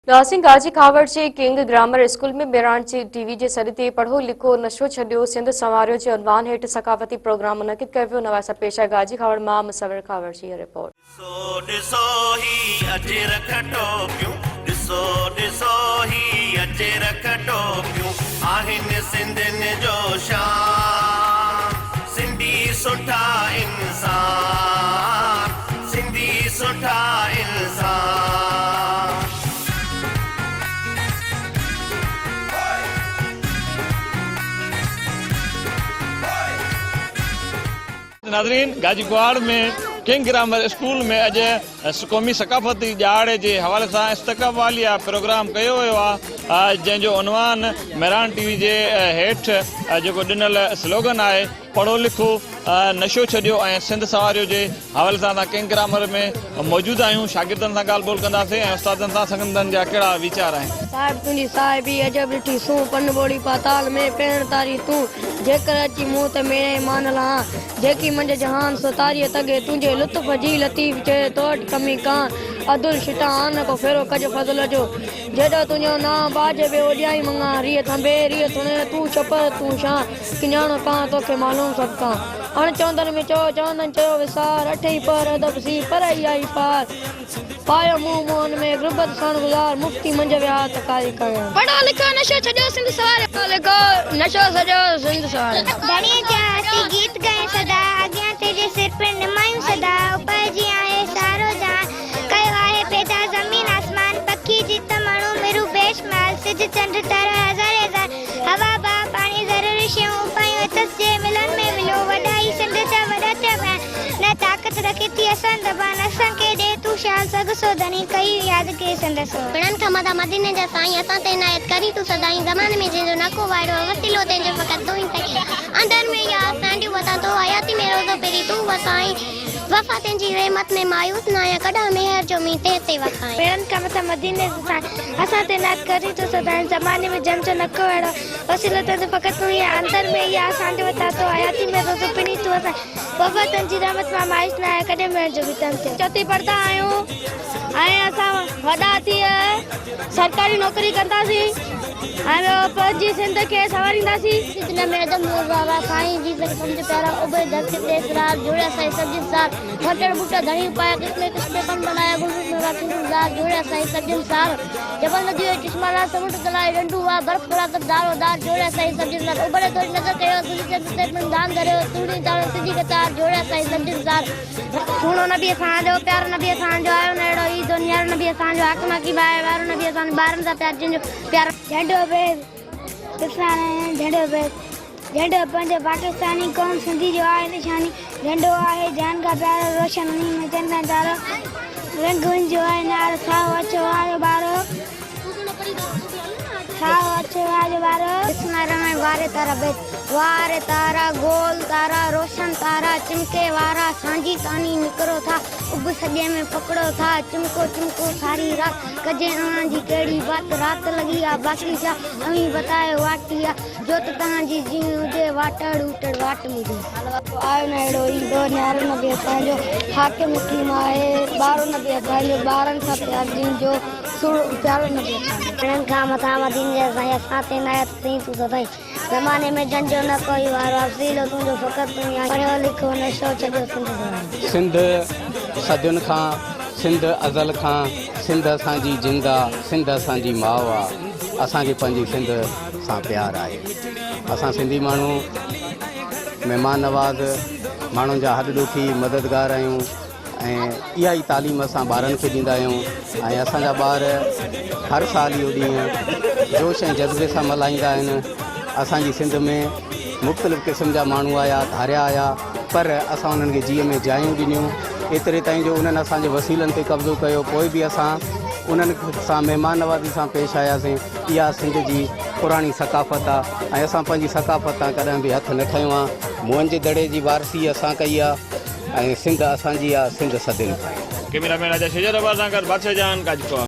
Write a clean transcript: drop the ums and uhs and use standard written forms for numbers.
ناظرين گاجي کهاوڙ جي king grammar school ۾ Mehran جي ٽي وي جي سڏ تي پڙهو لکو نشو ڇڏيو سنڌ سنواريو جي عنوان هيٺ ثقافتي پروگرام منعقد ڪيو ويو نواز سان پيش آهي گاجي کهاوڙ مان مصور کهاوڙ جي هي رپورٽ. ڏسو ڏسو هي اجرڪ ٽوپيون ڏسو ڏسو هي اجرڪ ٽوپيون آهن سنڌين جو شان سنڌي سٺا انسان سنڌي سٺا انسان. ناظرين گاجي گواڙ ۾ ڪنگ گرامر اسڪول ۾ اڄ قومي ثقافتي ڏهاڙي جي حوالي سان استقباليه پروگرام ڪيو ويو آهي جنهن جو عنوان مهراڻ ٽي وي جي هيٺ جيڪو ڏنل سلوگن آهي پڙهو لکو نشو ڇڏيو ۽ سنڌ سنواريو جي حوالي سان اسان ڪنگ گرامر ۾ موجود آهيون شاگردن سان ڳالهه ٻولهه ڪنداسين ۽ استادن سان سندن جا ڪهڙا ويچار آهن. صاحب تنهنجي صاحبي عجب ڏٺي سون پن ٻوڙي پاتال ۾ پهڻ تاري تون جيڪر اچي مون ته ميڻي مان لهان جيڪي منجهه جهان سو تاريء تڳي تنهنجي لطف جي لطيف چئي تو وٽ ڪمي ڪانه عدل شٽان آن ڪو ڦيرو ڪج فضل جو جيڏو تنهنجو نانء ٻاجهه ٻيو اڏيائين مڱان ريء ٿنڀي ريء ٿڻي تون ڇپر تون شان ڪڃاڻو ڪان توکي معلوم سڀ ڪان. اڻ چوندن ۾ چئو، چوندن چيو وسار، اٺئي پهر ادب سين، پرهه آئي پار. پايو منهن منهن ۾، غربت ساڻ گذار، مفتي منجهه ويا ته قاضي ڪريان. پڙهو لکو نشو ڇڏيو سنڌ سواريو. پڙهو لکو نشو ڇڏيو سنڌ سواريو. ڌڻيء جا اسين گيت ڳايون سدا، اڳيان تنهنجي سر پڻ نمايون سدا، اپر جي آهي سارو جهان، ڪيو آهي پيدا زمين آسمان، پکي جيت ماڻهو مرون بيشمار، سج چنڊ تارا هزارين هزار، هوا باهه پاڻي ضروري شيون اپايون اٿس جي ملن ۾ مليون، وڏا هي سنڌ جا وڏا ٿيا بيان، نه طاقت رکي ٿي اسان زبان، اسان کي ڏي تون شال سگهه سو ڌڻي، ڪئي ياد ڪي سندس. پڻن کان مٿان مديني جا سائين، اسان تي عنايت ڪرين تون سدائين، زماني ۾ جنهن جو نه ڪو وائڙو، وسيلو تنهن جو فقط تون ئي سائين، اندر ۾ يا سانڍيون وتان تو، حياتي ۾ روزو پرين تون وسائين. وفا تنهنجي رحمت ۾ مايوس ناهيان ڪڏهن مهر جو مينهن تنهن تي وسائين. پيرن کان مٿان مديني جي سائين اسان تي عنايت ڪرين تون سدائين زماني ۾ جنهن جو نه ڪو اهڙو وسيلو تنهنجو فقط تون ئي آهين اندر ۾ اها اسان جو وتان تو حياتي ۾ روزو پڻي تون وسائين وفا تنهنجي رحمت مان مايوس ناهيان ڪڏهن مهر جو مينهن تنهن تي. چوٿين پڙهندا آهيون ۽ اسان وڏا ٿي سرڪاري نوڪري ڪنداسين ۽ ٻيو پنهنجي سنڌ کي سنوارينداسين. فتنه ۾ ادم نور بابا سائين جي سڪ سمجھ پيارا اڀري ڌرتي تي اسرار جوڙيا سائين سبجن سار وٽڙ ٻوٽا ڌڻي اپايا قسمين قسمين پن بنايا گل گل ميوا ٿي گلزار جوڙيا سائين سبجن سار جبل نديون ۽ چشما لاء سمنڊ تلاء ڍنڍون واء برف گولا سڀ دار و دار جوڙيا سائين سبجن سار اڀري ٿوري نظر ڪيو سج چنڊ تي پڻ ڌان ڌريو توڙين تاڻيو سڌي قطار جوڙيا سائين سبجن سار. سهڻو نبي اسان جو پيارو نبي اسان جو آيو نه اهڙو عيد جو نيارو نبي اسان جو حاڪم حڪيم آهي وارو نبي اسان جو ٻارن سان پيار جنهن جو پيارو. جهنڊو بيد پاڪستان جهنڊو بيد جهنڊو پنهنجو پاڪستاني قوم سنڌي جو آهي نشاني جهنڊو آهي جان کان پيارو روشن انهي ۾ چنڊ ۽ تارو رنگ ان جو آهي نارو سائو اڇو آرو ٻارو سائو اڇو آرو ٻارو. بسم الله الرحمٰن واري تارا بيت واري تارا گول تارا روشن تارا چمڪي وارا سانجهي تاني نڪرو ٿا اڀ سڄي ۾ پڪڙو ٿا چمڪو چمڪو ساري رات ڪجي اوهان جي ڪهڙي بات رات لڳي آ باقي ڇا اوهين بتايو واٽي آ جوت توهان جي جيئن هجي واٽهڙ اوٽڙ واٽ منهنجي. آيو نه اهڙو ايندو نيارو نبي اسان جو حاڪم حڪيم آهي ٻارو نبي اسان جو ٻارن سان پيار جنهن جو سهڻو پيارو نبي اسان جو. پڻن کان مٿان مديني جا سائين اسان تي عنايت ٿئين تون سدائين زماني ۾ جن جو نه ڪوئي وارو وسيلو تنهنجو فقط تون ئي آهين پڙهيو لکيو نشو ڇڏيو سنڌ سدائين. سنڌ صدين کان، سنڌ ازل کان، سنڌ اسان جي جند آ، سنڌ اسان جي ماء آ، اسان کي پنهنجي سنڌ سان پيار آهي. اسان سنڌي ماڻهو مهمان نواز، ماڻهن جا هڏ ڏوکي، مددگار آهيون ۽ اها ئي تعليم اسان ٻارن کي ڏيندا آهيون ۽ اسان جا ٻار هر سال اهو ڏينهن جوش ۽ جذبي سان ملهائيندا آهن. اسان جي سنڌ ۾ مختلف قسم جا ماڻهو آيا، ڌاريا آيا پر اسان انهن کي جيء ۾ جايون ڏنيون، ايتري تائين جو انهن اسان جي وسيلن تي قبضو ڪيو پوء به اسان انهن سان مهمان نوازي سان پيش آياسين. اها سنڌ جي پراڻي ثقافت آ ۽ اسان پنهنجي ثقافت تان ڪڏهن به هٿ نه کنيو آ. موهن جي دڙي جي وارثي اسان ڪئي آ ۽ سنڌ اسان جي آ، سنڌ صدين کان. ڪئميرا مين راجا شجر عباس سان گڏ بادشاهه جهان گاجڪوار.